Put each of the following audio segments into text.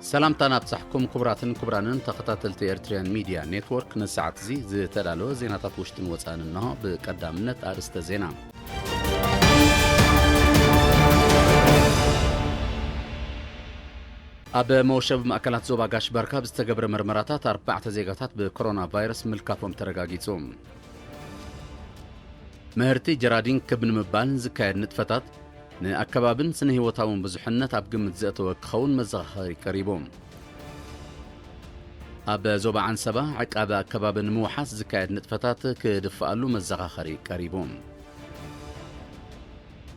ሰላምታና ኣብጻሕኩም ክቡራትን ክቡራንን ተኸታተልቲ ኤርትርያን ሚድያ ኔትወርክ። ንሰዓት እዚ ዝተዳለወ ዜናታት ውሽጥን ወጻእን እንሆ። ብቀዳምነት ኣርእስተ ዜና። ኣብ መወሸቢ ማእከላት ዞባ ጋሽ ባርካ ብዝተገብረ መርመራታት ኣርባዕተ ዜጋታት ብኮሮና ቫይረስ ምልካፎም ተረጋጊጹ። ምህርቲ ጀራዲን ክብ ንምባል ዝካየድ ንጥፈታት ንኣከባብን ስነ ህይወታውን ብዙሕነት ኣብ ግምት ዘእተወ ክኸውን መዘኻኸሪ ቀሪቡ። ኣብ ዞባ ዓንሰባ ዕቃበ ኣከባቢ ንምውሓስ ዝካየድ ንጥፈታት ክድፍኣሉ መዘኻኸሪ ቀሪቡ።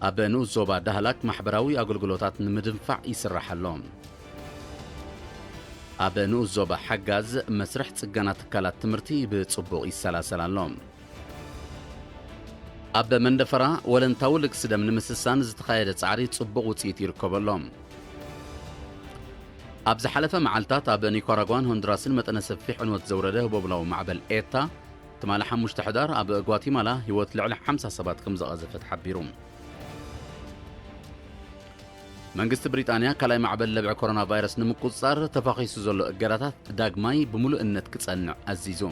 ኣብ ንኡስ ዞባ ዳህላክ ማሕበራዊ ኣገልግሎታት ንምድንፋዕ ይስራሕ ኣሎ። ኣብ ንኡስ ዞባ ሓጋዝ መስርሕ ጽገና ትካላት ትምህርቲ ብጽቡቕ ይሰላሰል ኣሎ። ኣብ መንደፈራ ወለንታዊ ልግሲ ደም ንምስሳን ዝተኻየደ ጻዕሪ ጽቡቕ ውጽኢት ይርከቦ ኣሎ። ኣብ ዝሓለፈ መዓልታት ኣብ ኒካራጓን ሆንዱራስን መጠነ ሰፊሕ ዕንወት ዘውረደ ህቦብላዊ ማዕበል ኤታ፣ ትማሊ ሓሙሽተ ሕዳር ኣብ ጓቲማላ ህይወት ልዕሊ ሓምሳ ሰባት ከም ዘቐዘፈ ተሓቢሩ። መንግስቲ ብሪጣንያ ካልኣይ ማዕበል ለብዒ ኮሮና ቫይረስ ንምቁጽጻር ተፋኺሱ ዘሎ እገዳታት ዳግማይ ብምሉእነት ክጸንዕ ኣዚዙ።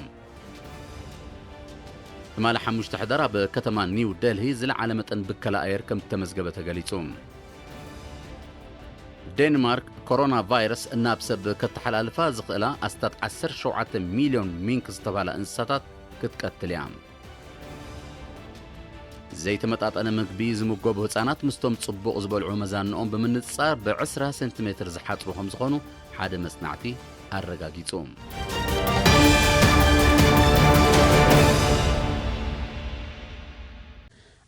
ትማሊ ሓሙሽተ ሕዳር ኣብ ከተማ ኒው ደልሂ ዝለዓለ መጠን ብከላ ኣየር ከም ዝተመዝገበ ተገሊጹ። ዴንማርክ ኮሮና ቫይረስ ናብ ሰብ ከተሓላልፋ ዝኽእላ ኣስታት ዓሰርተ ሸውዓተ ሚልዮን ሚንክ ዝተባህላ እንስሳታት ክትቀትል እያ። ዘይተመጣጠነ ምግቢ ዝምገቡ ህጻናት ምስቶም ጽቡቕ ዝበልዑ መዛንኦም ብምንጽጻር ብዕስራ ሴንቲሜትር ዝሓጽሩ ከም ዝኾኑ ሓደ መጽናዕቲ ኣረጋጊጹ።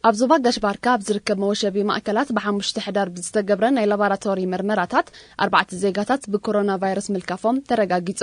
ኣብ ዞባ ጋሽ ባርካ ኣብ ዝርከብ መወሸቢ ማእከላት ብሓሙሽተ ሕዳር ብዝተገብረ ናይ ላቦራቶሪ መርመራታት ኣርባዕተ ዜጋታት ብኮሮና ቫይረስ ምልካፎም ተረጋጊጹ።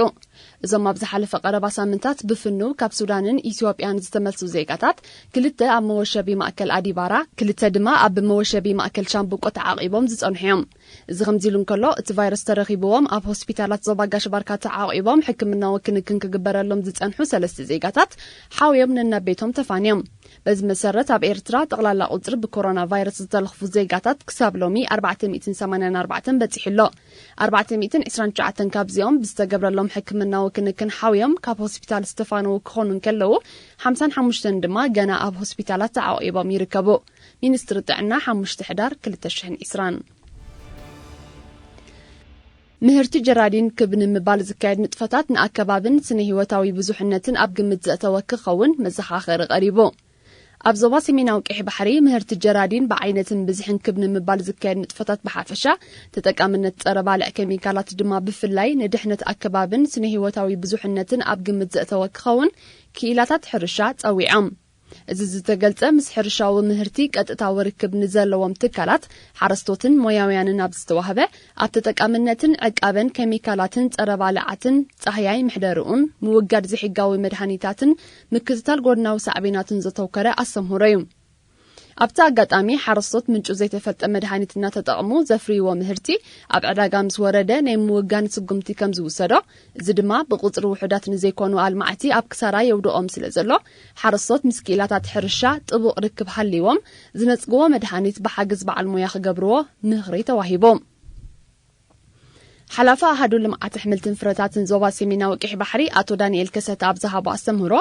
እዞም ኣብ ዝሓለፈ ቀረባ ሳምንታት ብፍኑ ካብ ሱዳንን ኢትዮጵያን ዝተመልሱ ዜጋታት፣ ክልተ ኣብ መወሸቢ ማእከል ኣዲባራ፣ ክልተ ድማ ኣብ መወሸቢ ማእከል ሻምብቆ ተዓቒቦም ዝጸንሑ እዮም። እዚ ከምዚ ኢሉ እንከሎ፣ እቲ ቫይረስ ተረኺብዎም ኣብ ሆስፒታላት ዞባ ጋሽ ባርካ ተዓቒቦም ሕክምናዊ ክንክን ክግበረሎም ዝጸንሑ ሰለስተ ዜጋታት ሓውዮም ነናብ ቤቶም ተፋንዮም። በዚ መሰረት፣ ኣብ ኤርትራ ጠቕላላ ቁጽሪ ብኮሮና ቫይረስ ዝተለኽፉ ዜጋታት ክሳብ ሎሚ ኣርባዕተ ሚእትን ሰማንያን ኣርባዕተን በጺሑ ኣሎ። ኣርባዕተ ሚእትን ዕስራን ትሽዓተን ካብዚኦም ብዝተገብረሎም ሕክምናዊ ክንክን ሓውዮም ካብ ሆስፒታል ዝተፋነዉ ክኾኑ እንከለዉ፣ ሓምሳን ሓሙሽተን ድማ ገና ኣብ ሆስፒታላት ተዓቒቦም ይርከቡ። ሚኒስትሪ ጥዕና ሓሙሽተ ሕዳር ክልተ ሽሕን ዕስራን። ምህርቲ ጀራዲን ክብ ንምባል ዝካየድ ንጥፈታት ንኣከባብን ስነ ህይወታዊ ብዙሕነትን ኣብ ግምት ዘእተወ ክኸውን መዘኻኸሪ ቀሪቡ። ኣብ ዞባ ሰሜናዊ ቀይሕ ባሕሪ ምህርቲ ጀራዲን ብዓይነትን ብዝሕን ክብ ንምባል ዝካየድ ንጥፈታት ብሓፈሻ፣ ተጠቃምነት ጸረ ባልዕ ኬሚካላት ድማ ብፍላይ ንድሕነት ኣከባብን ስነ ህይወታዊ ብዙሕነትን ኣብ ግምት ዘእተወ ክኸውን ክኢላታት ሕርሻ ጸዊዖም። እዚ ዝተገልጸ ምስ ሕርሻዊ ምህርቲ ቀጥታዊ ርክብ ንዘለዎም ትካላት፣ ሓረስቶትን ሞያውያንን ኣብ ዝተዋህበ ኣብ ተጠቃምነትን ዕቃበን ኬሚካላትን ጸረ ባልዓትን ጻህያይ ምሕደርኡን ምውጋድ ዘይሕጋዊ መድሃኒታትን ምክትታል ጎድናዊ ሳዕቤናቱን ዘተውከረ ኣስተምህሮ እዩ። ኣብቲ ኣጋጣሚ ሓረስቶት ምንጩ ዘይተፈልጠ መድሃኒት እናተጠቕሙ ዘፍርይዎ ምህርቲ ኣብ ዕዳጋ ምስ ወረደ ናይ ምውጋን ስጉምቲ ከም ዝውሰዶ፣ እዚ ድማ ብቁጽሪ ውሑዳት ንዘይኮኑ ኣልማዕቲ ኣብ ክሳራ የውድቖም ስለ ዘሎ፣ ሓረስቶት ምስ ክኢላታት ሕርሻ ጥቡቕ ርክብ ሃልይዎም ዝነጽግዎ መድሃኒት ብሓገዝ በዓል ሞያ ክገብርዎ ምኽሪ ተዋሂቡ። ሓላፊ ኣሃዱ ልምዓት ኣሕምልትን ፍረታትን ዞባ ሰሜናዊ ቀይሕ ባሕሪ ኣቶ ዳንኤል ከሰተ ኣብ ዝሃቦ ኣስተምህሮ፣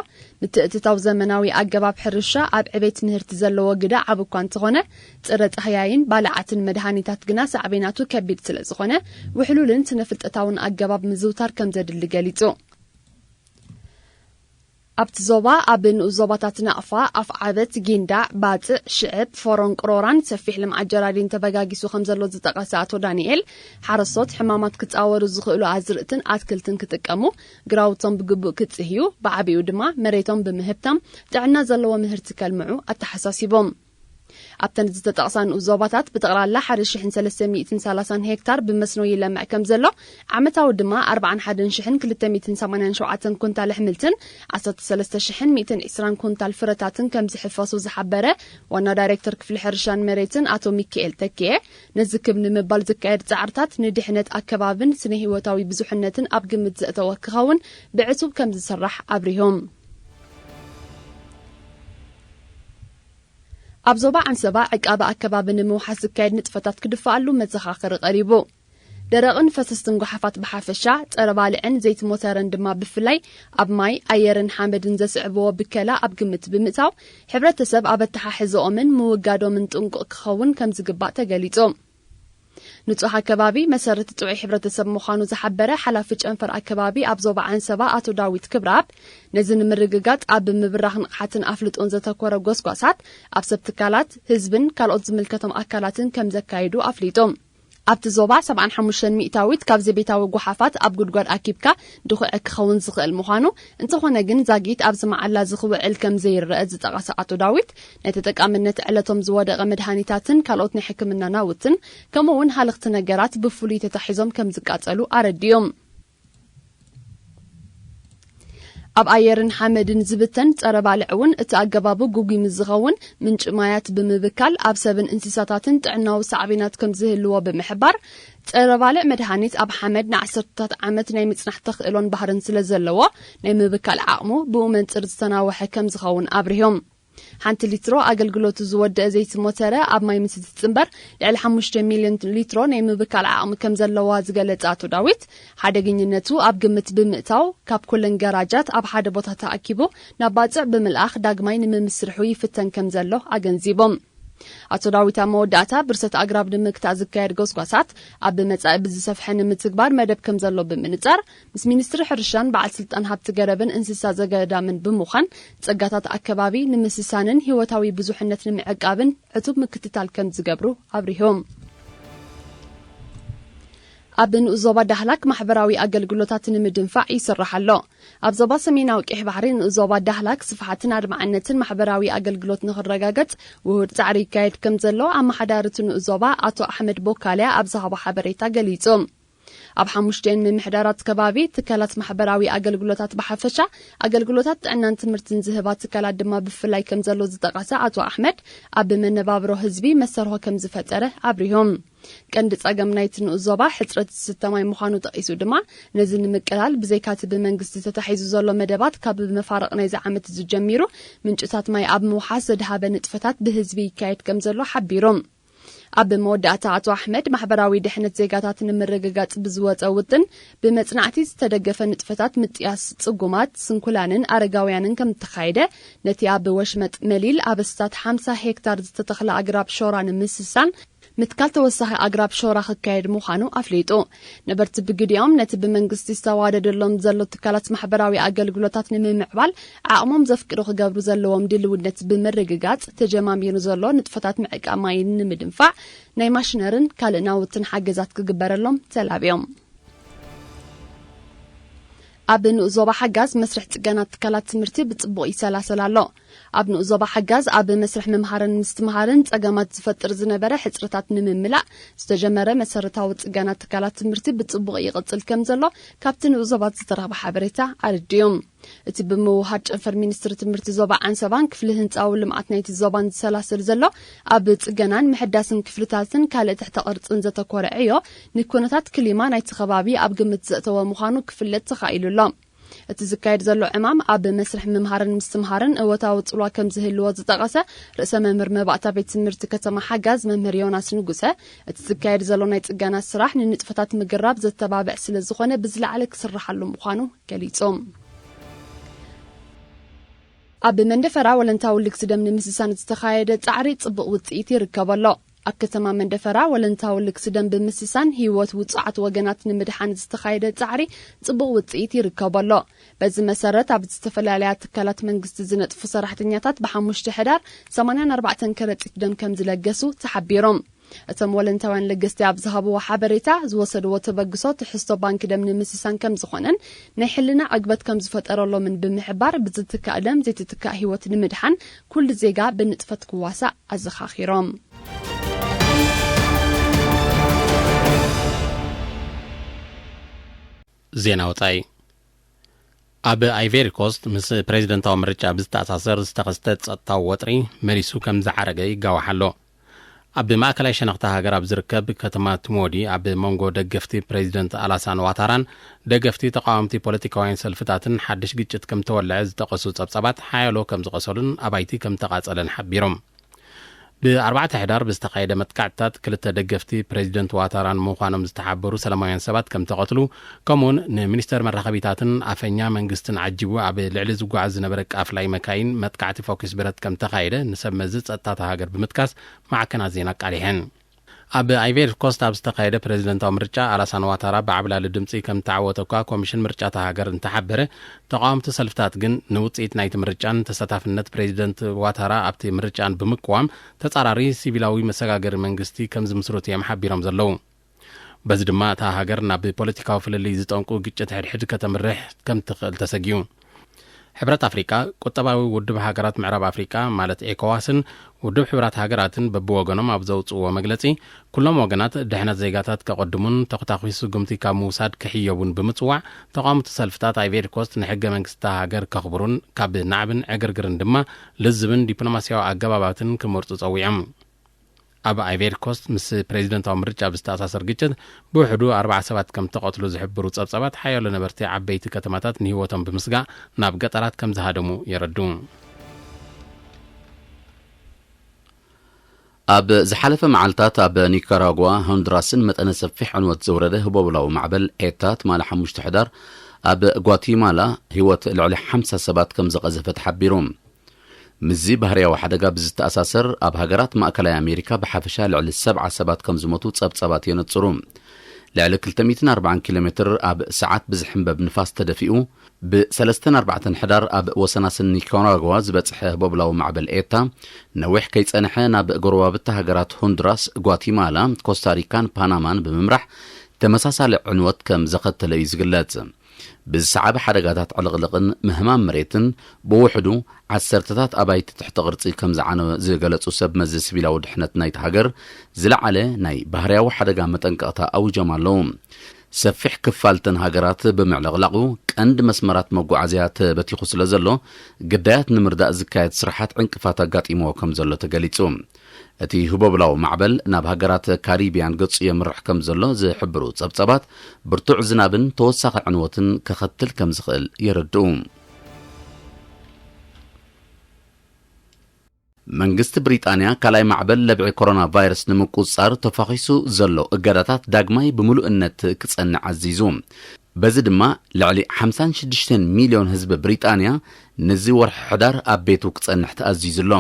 ምትእትታው ዘመናዊ ኣገባብ ሕርሻ ኣብ ዕቤት ምህርቲ ዘለዎ ግደ ዓቢ እኳ እንተኾነ፣ ጽረ ጻህያይን ባልዓትን መድሃኒታት ግና ሳዕቤናቱ ከቢድ ስለ ዝኾነ፣ ውሕሉልን ስነ-ፍልጠታውን ኣገባብ ምዝውታር ከም ዘድሊ ገሊጹ። ኣብቲ ዞባ ኣብ ንኡስ ዞባታት ናቕፋ፣ ኣፍዓበት፣ ጊንዳዕ፣ ባጽዕ፣ ሽዕብ፣ ፎሮን ቅሮራን ሰፊሕ ልምዓት ጀራዲን ተበጋጊሱ ከም ዘሎ ዝጠቐሰ ኣቶ ዳንኤል፣ ሓረስቶት ሕማማት ክጻወሩ ዝኽእሉ ኣዝርእትን ኣትክልትን ክጥቀሙ፣ ግራውቶም ብግቡእ ክጽህዩ፣ ብዓቢኡ ድማ መሬቶም ብምህብታም ጥዕና ዘለዎ ምህርቲ ከልምዑ ኣተሓሳሲቦም። ኣብተን ዝተጠቕሳ ንኡስ ዞባታት ብጠቕላላ ሓደ ሽሕን ሰለስተ ሚእትን ሰላሳን ሄክታር ብመስኖ ይለምዕ ከም ዘሎ፣ ዓመታዊ ድማ ኣርባዓን ሓደን ሽሕን ክልተ ሚእትን ሰማንያን ሸውዓተን ኩንታል ኣሕምልትን ዓሰርተ ሰለስተ ሽሕን ሚእትን ዕስራን ኩንታል ፍረታትን ከም ዝሕፈሱ ዝሓበረ ዋና ዳይሬክተር ክፍሊ ሕርሻን መሬትን ኣቶ ሚካኤል ተኪኤ፣ ነዚ ክብ ንምባል ዝካየድ ጻዕርታት ንድሕነት ኣከባብን ስነ ህይወታዊ ብዙሕነትን ኣብ ግምት ዘእተወ ክኸውን ብዕቱብ ከም ዝስራሕ ኣብሪሆም። ኣብ ዞባ ዓንሰባ ዕቃበ ኣከባቢ ንምውሓስ ዝካየድ ንጥፈታት ክድፋኣሉ መዘኻኸሪ ቀሪቡ። ደረቕን ፈሰስትን ጓሓፋት ብሓፈሻ፣ ጸረ ባልዕን ዘይቲ ሞተርን ድማ ብፍላይ፣ ኣብ ማይ፣ ኣየርን ሓመድን ዘስዕብዎ ብከላ ኣብ ግምት ብምእታው፣ ሕብረተሰብ ኣብ ኣተሓሕዝኦምን ምውጋዶምን ጥንቁቕ ክኸውን ከም ዝግባእ ተገሊጹ። ንጹህ ኣከባቢ መሰረት ጥዑይ ሕብረተሰብ ምዃኑ ዝሓበረ ሓላፊ ጨንፈር ኣከባቢ ኣብ ዞባ ዓንሰባ ኣቶ ዳዊት ክብረኣብ፣ ነዚ ንምርግጋጽ ኣብ ምብራኽ ንቕሓትን ኣፍልጦን ዘተኮረ ጎስጓሳት ኣብ ሰብ ትካላት፣ ህዝብን ካልኦት ዝምልከቶም ኣካላትን ከም ዘካይዱ ኣፍሊጡ። ኣብቲ ዞባ ሰብዓን ሓሙሽተን ሚእታዊት ካብ ዘቤታዊ ጓሓፋት ኣብ ጉድጓድ ኣኪብካ ድኹዒ ክኸውን ዝኽእል ምዃኑ፣ እንተኾነ ግን ዛጊት ኣብዚ መዓላ እዚ ክውዕል ከም ዘይረአ ዝጠቐሰ ኣቶ ዳዊት፣ ናይ ተጠቃምነት ዕለቶም ዝወደቐ መድሃኒታትን ካልኦት ናይ ሕክምና ናውትን፣ ከምኡ እውን ሃለኽቲ ነገራት ብፍሉይ ተታሒዞም ከም ዝቃጸሉ ኣረዲኦም። ኣብ ኣየርን ሓመድን ዝብተን ጸረ ባልዕ እውን እቲ ኣገባቡ ግጉይ ምስ ዝኸውን፣ ምንጪ ማያት ብምብካል ኣብ ሰብን እንስሳታትን ጥዕናዊ ሳዕቤናት ከም ዝህልዎ ብምሕባር፣ ጸረ ባልዕ መድሃኒት ኣብ ሓመድ ንዓሰርተታት ዓመት ናይ ምጽናሕ ተኽእሎን ባህርን ስለ ዘለዎ፣ ናይ ምብካል ዓቕሙ ብኡ መንጽር ዝተናወሐ ከም ዝኸውን ኣብሪሆም። ሓንቲ ሊትሮ ኣገልግሎቱ ዝወደአ ዘይቲ ሞተረ ኣብ ማይ ምስ ትጽንበር፣ ልዕሊ ሓሙሽተ ሚልዮን ሊትሮ ናይ ምብካል ዓቕሚ ከም ዘለዋ ዝገለጸ ኣቶ ዳዊት፣ ሓደገኝነቱ ኣብ ግምት ብምእታው፣ ካብ ኩለን ገራጃት ኣብ ሓደ ቦታ ተኣኪቡ ናብ ባጽዕ ብምልኣኽ ዳግማይ ንምምስርሑ ይፍተን ከም ዘሎ ኣገንዚቦም። ኣቶ ዳዊት ኣብ መወዳእታ፣ ብርሰት ኣግራብ ንምግታእ ዝካየድ ጎስጓሳት ኣብ መጻኢ ብዝሰፍሐ ንምትግባር መደብ ከም ዘሎ ብምንጻር፣ ምስ ሚኒስትሪ ሕርሻን በዓል ስልጣን ሃብቲ ገረብን እንስሳ ዘገዳምን ብምዃን፣ ጸጋታት ኣከባቢ ንምስሳንን ህይወታዊ ብዙሕነት ንምዕቃብን ዕቱብ ምክትታል ከም ዝገብሩ ኣብሪሆም። ኣብ ንኡስ ዞባ ዳህላክ ማሕበራዊ ኣገልግሎታት ንምድንፋዕ ይስራሕ ኣሎ። ኣብ ዞባ ሰሜናዊ ቀይሕ ባሕሪ ንኡስ ዞባ ዳህላክ ስፍሓትን ኣድማዕነትን ማሕበራዊ ኣገልግሎት ንኽረጋገጽ ውሁድ ጻዕሪ ይካየድ ከም ዘሎ ኣመሓዳሪ እቲ ንኡስ ዞባ ኣቶ ኣሕመድ ቦካልያ ኣብ ዝሃቦ ሓበሬታ ገሊጹ። ኣብ ሓሙሽተን ምምሕዳራት ከባቢ ትካላት ማሕበራዊ ኣገልግሎታት ብሓፈሻ፣ ኣገልግሎታት ጥዕናን ትምህርትን ዝህባ ትካላት ድማ ብፍላይ ከም ዘሎ ዝጠቐሰ ኣቶ ኣሕመድ፣ ኣብ መነባብሮ ህዝቢ መሰርሆ ከም ዝፈጠረ ኣብሪሆም። ቀንዲ ጸገም ናይቲ ንኡስ ዞባ ሕጽረት ዝስተ ማይ ምዃኑ ጠቒሱ ድማ፣ ነዚ ንምቅላል ብዘይካቲ ብመንግስቲ ተታሒዙ ዘሎ መደባት ካብ መፋርቕ ናይዚ ዓመት ዝጀሚሩ ምንጭታት ማይ ኣብ ምውሓስ ዘድሃበ ንጥፈታት ብህዝቢ ይካየድ ከም ዘሎ ሓቢሮም። ኣብ መወዳእታ ኣቶ ኣሕመድ፣ ማሕበራዊ ድሕነት ዜጋታት ንምርግጋጽ ብዝወጸ ውጥን፣ ብመጽናዕቲ ዝተደገፈ ንጥፈታት ምጥያስ ጽጉማት፣ ስንኩላንን ኣረጋውያንን ከም እተኻየደ፣ ነቲ ኣብ ወሽመጥ መሊል ኣብ ኣስታት ሓምሳ ሄክታር ዝተተኽለ ኣግራብ ሾራ ንምስሳን፣ ምትካል ተወሳኺ ኣግራብ ሾራ ክካየድ ምዃኑ ኣፍሊጡ። ነበርቲ ብግዲኦም፣ ነቲ ብመንግስቲ ዝተዋደደሎም ዘሎ ትካላት ማሕበራዊ ኣገልግሎታት ንምምዕባል ዓቕሞም ዘፍቅዶ ክገብሩ ዘለዎም ድልውነት ብምርግጋጽ፣ ተጀማሚሩ ዘሎ ንጥፈታት ምዕቃብ ማይን ንምድንፋዕ ናይ ማሽነርን ካልእ ናውትን ሓገዛት ክግበረሎም ተላብዮም። ኣብ ንኡስ ዞባ ሓጋዝ መስርሕ ጽገና ትካላት ትምህርቲ ብጽቡቕ ይሰላሰል ኣሎ። ኣብ ንኡስ ዞባ ሓጋዝ ኣብ መስርሕ ምምሃርን ምስትምሃርን ጸገማት ዝፈጥር ዝነበረ ሕጽረታት ንምምላእ ዝተጀመረ መሰረታዊ ጽገና ትካላት ትምህርቲ ብጽቡቕ ይቕጽል ከም ዘሎ ካብቲ ንኡስ ዞባት ዝተረኽበ ሓበሬታ ኣረዲኡ። እቲ ብምውሃድ ጨንፈር ሚኒስትሪ ትምህርቲ ዞባ ዓንሰባን ክፍሊ ህንጻዊ ልምዓት ናይቲ ዞባን ዝሰላሰል ዘሎ ኣብ ጽገናን ምሕዳስን ክፍልታትን ካልእ ትሕተ ቅርጽን ዘተኮረ ዕዮ፣ ንኩነታት ክሊማ ናይቲ ከባቢ ኣብ ግምት ዘእተወ ምዃኑ ክፍለጥ ተኻኢሉ ኣሎ። እቲ ዝካየድ ዘሎ ዕማም ኣብ መስርሕ ምምሃርን ምስትምሃርን እወታዊ ጽልዋ ከም ዝህልዎ ዝጠቐሰ ርእሰ መምህር መባእታ ቤት ትምህርቲ ከተማ ሓጋዝ መምህር ዮናስ ንጉሰ፣ እቲ ዝካየድ ዘሎ ናይ ጽገና ስራሕ ንንጥፈታት ምግራብ ዘተባብዕ ስለ ዝኾነ ብዝለዓለ ክስርሓሉ ምዃኑ ገሊጹ። ኣብ መንደፈራ ወለንታዊ ልግሲ ደም ንምስሳን ዝተኻየደ ጻዕሪ ጽቡቕ ውጽኢት ይርከቦ ኣሎ። ኣብ ከተማ መንደፈራ ወለንታዊ ልግሲ ደም ብምስሳን ህይወት ውጹዓት ወገናት ንምድሓን ዝተኻየደ ጻዕሪ ጽቡቕ ውጽኢት ይርከቦ ኣሎ። በዚ መሰረት፣ ኣብ ዝተፈላለያ ትካላት መንግስቲ ዝነጥፉ ሰራሕተኛታት ብሓሙሽተ ሕዳር ሰማንያን ኣርባዕተን ከረጢት ደም ከም ዝለገሱ ተሓቢሮም። እቶም ወለንታውያን ለገስቲ ኣብ ዝሃብዎ ሓበሬታ፣ ዝወሰድዎ ተበግሶ ትሕዝቶ ባንኪ ደም ንምስሳን ከም ዝኾነን ናይ ሕልና ዕግበት ከም ዝፈጠረሎምን ብምሕባር፣ ብዝትካእ ደም ዘይትትካእ ህይወት ንምድሓን ኩሉ ዜጋ ብንጥፈት ክዋሳእ ኣዘኻኺሮም። ዜና ወጻኢ። ኣብ ኣይቬሪ ኮስት ምስ ፕሬዚደንታዊ ምርጫ ብዝተኣሳሰር ዝተኸስተ ጸጥታዊ ወጥሪ መሊሱ ከም ዝዓረገ ይጋዋሕ ኣሎ። ኣብ ማእከላይ ሸነኽታ ሃገር ኣብ ዝርከብ ከተማ ትሞዲ፣ ኣብ መንጎ ደገፍቲ ፕሬዚደንት ኣላሳን ዋታራን ደገፍቲ ተቃወምቲ ፖለቲካውያን ሰልፍታትን ሓድሽ ግጭት ከም ተወልዐ ዝጠቐሱ ጸብጻባት፣ ሓያሎ ከም ዝቐሰሉን ኣባይቲ ከም ተቓጸለን ሓቢሮም። ብ4 ሕዳር ብዝተኻየደ መጥቃዕትታት ክልተ ደገፍቲ ፕሬዚደንት ዋታራን ምዃኖም ዝተሓበሩ ሰላማውያን ሰባት ከም ተቐትሉ፣ ከምኡውን ንሚኒስተር መራኸቢታትን ኣፈኛ መንግስትን ዓጂቡ ኣብ ልዕሊ ዝጓዓዝ ዝነበረ ቃፍላይ መካይን መጥቃዕቲ ፎኪስ ብረት ከም ተኻየደ ንሰብ መዚ ጸጥታ እታ ሃገር ብምጥቃስ ማዕከናት ዜና ኣቃሊሐን። ኣብ ኣይቬሪ ኮስት ኣብ ዝተኻየደ ፕሬዚደንታዊ ምርጫ ኣላሳን ዋታራ ብዓብላሊ ድምፂ ከም ተዓወተ እኳ ኮሚሽን ምርጫ እታ ሃገር እንተሓበረ፣ ተቓወምቲ ሰልፍታት ግን ንውፅኢት ናይቲ ምርጫን ተሳታፍነት ፕሬዚደንት ዋታራ ኣብቲ ምርጫን ብምቅዋም ተጻራሪ ሲቪላዊ መሰጋገሪ መንግስቲ ከም ዝምስርቱ እዮም ሓቢሮም ዘለዉ። በዚ ድማ እታ ሃገር ናብ ፖለቲካዊ ፍልልይ ዝጠንቁ ግጭት ሕድሕድ ከተምርሕ ከም ትኽእል ተሰጊዩ። ሕብረት ኣፍሪቃ፣ ቁጠባዊ ውድብ ሃገራት ምዕራብ ኣፍሪቃ ማለት ኤኮዋስን ውድብ ሕብራት ሃገራትን በብወገኖም ኣብ ዘውፅእዎ መግለፂ፣ ኩሎም ወገናት ድሕነት ዜጋታት ከቐድሙን ተኹታኹይ ስጉምቲ ካብ ምውሳድ ክሕየቡን ብምፅዋዕ፣ ተቓወምቲ ሰልፍታት ኣይቬሪ ኮስት ንሕገ መንግስቲ እታ ሃገር ከኽብሩን ካብ ናዕብን ዕግርግርን ድማ ልዝብን ዲፕሎማስያዊ ኣገባባትን ክመርፁ ፀዊዖም። ኣብ ኣይቬሪ ኮስት ምስ ፕሬዚደንታዊ ምርጫ ብዝተኣሳሰር ግጭት ብውሕዱ ኣርባዓ ሰባት ከም ተቐትሉ ዝሕብሩ ጸብጻባት፣ ሓያሎ ነበርቲ ዓበይቲ ከተማታት ንህይወቶም ብምስጋእ ናብ ገጠራት ከም ዝሃደሙ የረድኡ። ኣብ ዝሓለፈ መዓልታት ኣብ ኒካራጓ፣ ሆንዱራስን መጠነ ሰፊሕ ዕንወት ዘውረደ ህቦብላዊ ማዕበል ኤታ ትማሊ ሓሙሽተ ሕዳር ኣብ ጓቲማላ ህይወት ልዕሊ ሓምሳ ሰባት ከም ዝቐዘፈ ተሓቢሩ። ምስዚ ባህርያዊ ሓደጋ ብዝተኣሳሰር፣ ኣብ ሃገራት ማእከላይ ኣሜሪካ ብሓፈሻ ልዕሊ ሰብዓ ሰባት ከም ዝሞቱ ጸብጻባት የነጽሩ። ልዕሊ ክልተ ሚእትን ኣርባዓን ኪሎ ሜትር ኣብ ሰዓት ብዝሕንበብ ንፋስ ተደፊኡ፣ ብ ሰለስተን ኣርባዕተን ሕዳር ኣብ ወሰናስን ኒካራጓ ዝበጽሐ ህቦብላዊ ማዕበል ኤታ፣ ነዊሕ ከይጸንሐ ናብ ጎረባብቲ ሃገራት ሆንዱራስ፣ ጓቲማላ፣ ኮስታሪካን ፓናማን ብምምራሕ ተመሳሳሊ ዕንወት ከም ዘኸተለ እዩ ዝግለጽ። ብዝሰዓበ ሓደጋታት ዕልቕልቕን ምህማም መሬትን ብውሕዱ ዓሰርተታት ኣባይቲ ትሕቲ ቅርጺ ከም ዝዓነወ ዝገለጹ ሰብ መዚ ሲቪላዊ ድሕነት ናይቲ ሃገር፣ ዝለዓለ ናይ ባህርያዊ ሓደጋ መጠንቀቕታ ኣዊጆም ኣለዉ። ሰፊሕ ክፋል እተን ሃገራት ብምዕልቕላቑ፣ ቀንዲ መስመራት መጓዓዝያ ተበቲኹ ስለ ዘሎ፣ ግዳያት ንምርዳእ ዝካየድ ስራሓት ዕንቅፋት ኣጋጢምዎ ከም ዘሎ ተገሊጹ። እቲ ህቦብላዊ ማዕበል ናብ ሃገራት ካሪብያን ገጹ የምርሕ ከም ዘሎ ዝሕብሩ ጸብጻባት፣ ብርቱዕ ዝናብን ተወሳኺ ዕንወትን ከኸትል ከም ዝኽእል የረድኡ። መንግስቲ ብሪጣንያ ካልኣይ ማዕበል ለብዒ ኮሮና ቫይረስ ንምቁጽጻር ተፋኺሱ ዘሎ እገዳታት ዳግማይ ብምሉእነት ክጸንዕ ኣዚዙ። በዚ ድማ ልዕሊ ሓምሳን ሽዱሽተን ሚልዮን ህዝቢ ብሪጣንያ ነዚ ወርሒ ሕዳር ኣብ ቤቱ ክጸንሕ ተኣዚዙ ኣሎ።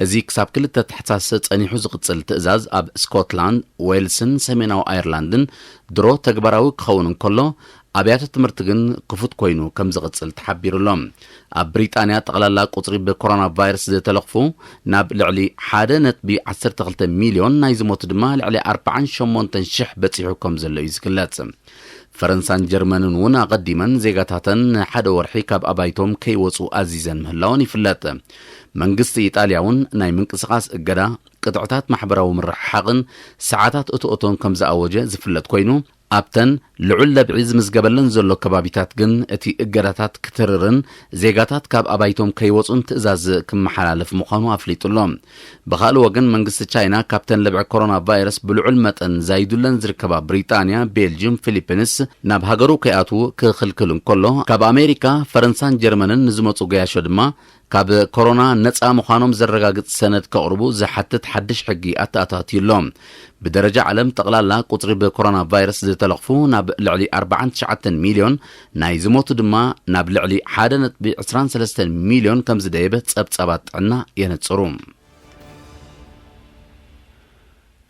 እዚ ክሳብ ክልተ ታሕሳስ ጸኒሑ ዝቕጽል ትእዛዝ ኣብ ስኮትላንድ፣ ዌልስን ሰሜናዊ ኣየርላንድን ድሮ ተግባራዊ ክኸውን እንከሎ፣ ኣብያተ ትምህርቲ ግን ክፉት ኮይኑ ከም ዝቕጽል ተሓቢሩ ኣሎ። ኣብ ብሪጣንያ ጠቕላላ ቁጽሪ ብኮሮና ቫይረስ ዝተለኽፉ ናብ ልዕሊ ሓደ ነጥቢ ዓሰርተ ክልተ ሚልዮን፣ ናይ ዝሞቱ ድማ ልዕሊ ኣርባዓን ሸሞንተን ሽሕ በጺሑ ከም ዘሎ እዩ ዝግለጽ። ፈረንሳን ጀርመንን እውን ኣቐዲመን ዜጋታተን ንሓደ ወርሒ ካብ ኣባይቶም ከይወጹ ኣዚዘን ምህላወን ይፍለጥ። መንግስቲ ኢጣልያ እውን ናይ ምንቅስቓስ እገዳ፣ ቅጥዕታት ማሕበራዊ ምርሕሓቕን ሰዓታት እቶእቶን ከም ዝኣወጀ ዝፍለጥ ኮይኑ፣ ኣብተን ልዑል ለብዒ ዝምዝገበለን ዘሎ ከባቢታት ግን እቲ እገዳታት ክትርርን ዜጋታት ካብ ኣባይቶም ከይወጹን ትእዛዝ ክመሓላለፍ ምዃኑ ኣፍሊጡ ኣሎ። ብኻልእ ወገን፣ መንግስቲ ቻይና ካብተን ለብዒ ኮሮና ቫይረስ ብልዑል መጠን ዛይዱለን ዝርከባ ብሪጣንያ፣ ቤልጅም፣ ፊሊፒንስ ናብ ሃገሩ ከይኣትዉ ክኽልክል እንከሎ፣ ካብ ኣሜሪካ፣ ፈረንሳን ጀርመንን ንዝመጹ ገያሾ ድማ ካብ ኮሮና ነጻ ምዃኖም ዘረጋግጽ ሰነድ ከቕርቡ ዝሓትት ሓድሽ ሕጊ ኣተኣታትዩ ኣሎ። ብደረጃ ዓለም፣ ጠቕላላ ቁጽሪ ብኮሮና ቫይረስ ዝተለኽፉ ናብ ልዕሊ ኣርባዓን ትሽዓተን ሚልዮን፣ ናይ ዝሞቱ ድማ ናብ ልዕሊ ሓደ ነጥቢ ዕስራን ሰለስተን ሚልዮን ከም ዝደየበ ጸብጻባት ጥዕና የነጽሩ።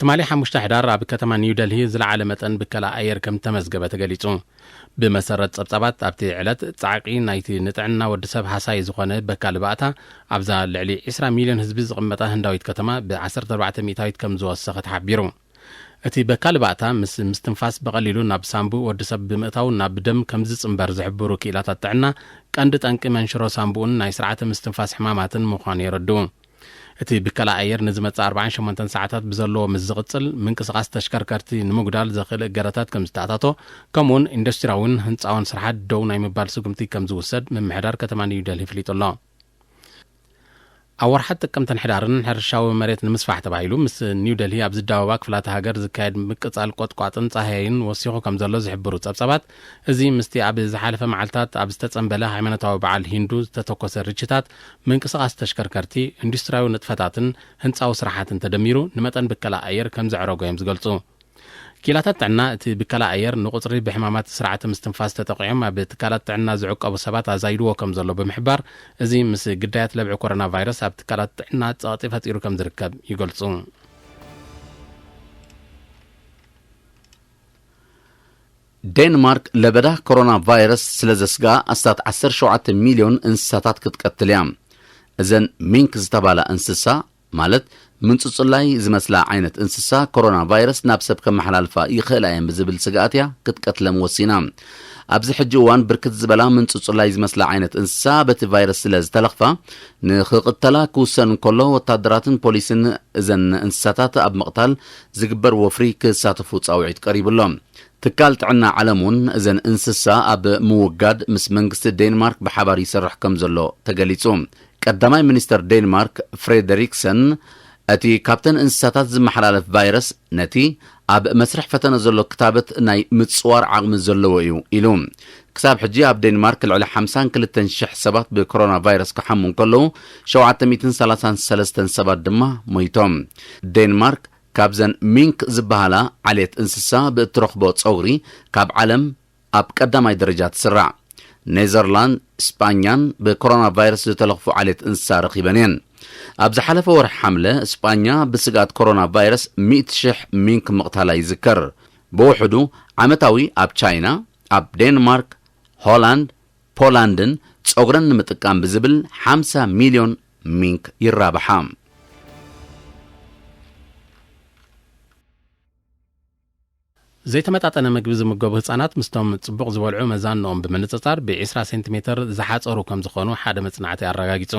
ትማሊ ሓሙሽተ ሕዳር ኣብ ከተማ ኒው ደልሂ ዝለዓለ መጠን ብከላ ኣየር ከም ተመዝገበ ተገሊጹ። ብመሰረት ጸብጻባት፣ ኣብቲ ዕለት ጻዕቂ ናይቲ ንጥዕና ወዲ ሰብ ሃሳይ ዝኾነ በካሊ ባእታ፣ ኣብዛ ልዕሊ ዕስራ ሚልዮን ህዝቢ ዝቕመጣ ህንዳዊት ከተማ ብ ዓሰርተ ኣርባዕተ ሚእታዊት ከም ዝወሰኸ ተሓቢሩ። እቲ በካሊ ባእታ ምስ ምስትንፋስ ብቐሊሉ ናብ ሳንቡእ ወዲ ሰብ ብምእታው ናብ ደም ከም ዝጽንበር ዝሕብሩ ክኢላታት ጥዕና፣ ቀንዲ ጠንቂ መንሽሮ ሳንቡእን ናይ ስርዓተ ምስትንፋስ ሕማማትን ምዃኑ የረድኡ። እቲ ብከላ ኣየር ንዝመጽእ ኣርባዓን ሸሞንተን ሰዓታት ብዘለዎ ምስ ዝቕጽል፣ ምንቅስቓስ ተሽከርከርቲ ንምጉዳል ዘኽእል እገዳታት ከም ዝተኣታቶ፣ ከምኡውን ኢንዱስትሪያውን ህንጻውን ስርሓት ደው ናይ ምባል ስጉምቲ ከም ዝውሰድ ምምሕዳር ከተማ ኒው ደልሂ ኣፍሊጡ ኣሎ። ኣብ ወርሓት ጥቅምትን ሕዳርን ሕርሻዊ መሬት ንምስፋሕ ተባሂሉ ምስ ኒው ደልሂ ኣብ ዝዳወባ ክፍላተ ሃገር ዝካየድ ምቅጻል ቆጥቋጥን ጻህያይን ወሲኹ ከም ዘሎ ዝሕብሩ ጸብጻባት፣ እዚ ምስቲ ኣብ ዝሓለፈ መዓልታት ኣብ ዝተጸንበለ ሃይማኖታዊ በዓል ሂንዱ ዝተተኮሰ ርችታት፣ ምንቅስቓስ ተሽከርከርቲ፣ ኢንዱስትሪያዊ ንጥፈታትን ህንጻዊ ስራሓትን ተደሚሩ ንመጠን ብከላ ኣየር ከም ዘዕረጎ እዮም ዝገልጹ። ኪላታት ጥዕና እቲ ብከላ ኣየር ንቁጽሪ ብሕማማት ስርዓተ ምስትንፋስ ተጠቂዖም ኣብ ትካላት ጥዕና ዝዕቀቡ ሰባት ኣዛይድዎ ከም ዘሎ ብምሕባር፣ እዚ ምስ ግዳያት ለብዒ ኮሮና ቫይረስ ኣብ ትካላት ጥዕና ጸቕጢ ፈጢሩ ከም ዝርከብ ይገልጹ። ዴንማርክ ለበዳ ኮሮና ቫይረስ ስለ ዘስግኣ ኣስታት ዓሰርተ ሸውዓተ ሚልዮን እንስሳታት ክትቀትል እያ። እዘን ሚንክ ዝተባላ እንስሳ፣ ማለት ምንጽጹላይ ዝመስላ ዓይነት እንስሳ፣ ኮሮና ቫይረስ ናብ ሰብ ከመሓላልፋ ይኽእላ እየን ብዝብል ስግኣት እያ ክትቀትለን ወሲና። ኣብዚ ሕጂ እዋን ብርክት ዝበላ ምንጽጹላይ ዝመስላ ዓይነት እንስሳ በቲ ቫይረስ ስለ ዝተለኽፋ፣ ንኽቕተላ ክውሰን እንከሎ፣ ወታደራትን ፖሊስን እዘን እንስሳታት ኣብ ምቕታል ዝግበር ወፍሪ ክሳተፉ ጻውዒት ቀሪቡ ኣሎ። ትካል ጥዕና ዓለም እውን እዘን እንስሳ ኣብ ምውጋድ ምስ መንግስቲ ዴንማርክ ብሓባር ይሰርሕ ከም ዘሎ ተገሊጹ። ቀዳማይ ሚኒስተር ዴንማርክ ፍሬደሪክሰን፣ እቲ ካብተን እንስሳታት ዝመሓላለፍ ቫይረስ ነቲ ኣብ መስርሕ ፈተነ ዘሎ ክታበት ናይ ምጽዋር ዓቕሚ ዘለዎ እዩ ኢሉ። ክሳብ ሕጂ ኣብ ዴንማርክ ልዕሊ ሓምሳን ክልተን ሽሕ ሰባት ብኮሮና ቫይረስ ክሓሙ እንከለዉ፣ ሸውዓተ ሚእትን ሰላሳን ሰለስተን ሰባት ድማ ሞይቶም። ዴንማርክ ካብዘን ሚንክ ዝበሃላ ዓሌት እንስሳ ብእትረኽቦ ጸጉሪ ካብ ዓለም ኣብ ቀዳማይ ደረጃ ትስራዕ። ኔዘርላንድ፣ ስጳኛን ብኮሮና ቫይረስ ዝተለኽፉ ዓሌት እንስሳ ረኺበን እየን። ኣብ ዝሓለፈ ወርሒ ሓምለ፣ ስጳኛ ብስግኣት ኮሮና ቫይረስ ሚእቲ ሽሕ ሚንክ ምቕታላ ይዝከር። ብውሕዱ ዓመታዊ ኣብ ቻይና፣ ኣብ ዴንማርክ፣ ሆላንድ፣ ፖላንድን ጸጉረን ንምጥቃም ብዝብል ሓምሳ ሚልዮን ሚንክ ይራብሓ። ዘይተመጣጠነ ምግቢ ዝምገቡ ህጻናት ምስቶም ጽቡቕ ዝበልዑ መዛንኦም ብምንጽጻር ብ ዒስራ ሴንቲሜተር ዝሓጸሩ ከም ዝኾኑ ሓደ መጽናዕቲ ኣረጋጊጹ።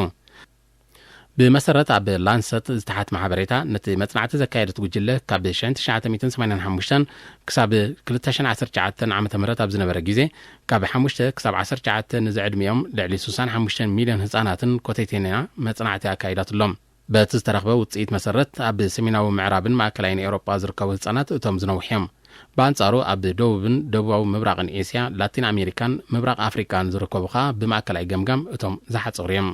ብመሰረት ኣብ ላንሰት ዝተሓትመ ሓበሬታ፣ ነቲ መጽናዕቲ ዘካየደት ጉጅለ ካብ ሺሕ ትሽዓተ ሚእትን ሰማንያን ሓሙሽተን ክሳብ ክልተ ሽሕን ዓሰርተ ትሽዓተን ዓመተ ምህረት ኣብ ዝነበረ ግዜ፣ ካብ ሓሙሽተ ክሳብ ዓሰርተ ትሽዓተ ንዝዕድሚኦም ልዕሊ ስሳን ሓሙሽተን ሚልዮን ህጻናትን ኮተቴንያ መጽናዕቲ ኣካይዳትሎም። በቲ ዝተረኽበ ውጽኢት መሰረት፣ ኣብ ሰሜናዊ ምዕራብን ማእከላይን ኤውሮጳ ዝርከቡ ህጻናት እቶም ዝነውሑ እዮም። ብኣንጻሩ፣ ኣብ ደቡብን ደቡባዊ ምብራቕን ኤስያ፣ ላቲን ኣሜሪካን ምብራቕ ኣፍሪቃን ዝርከቡ ኸኣ ብማእከላይ ገምጋም እቶም ዝሓጸሩ እዮም።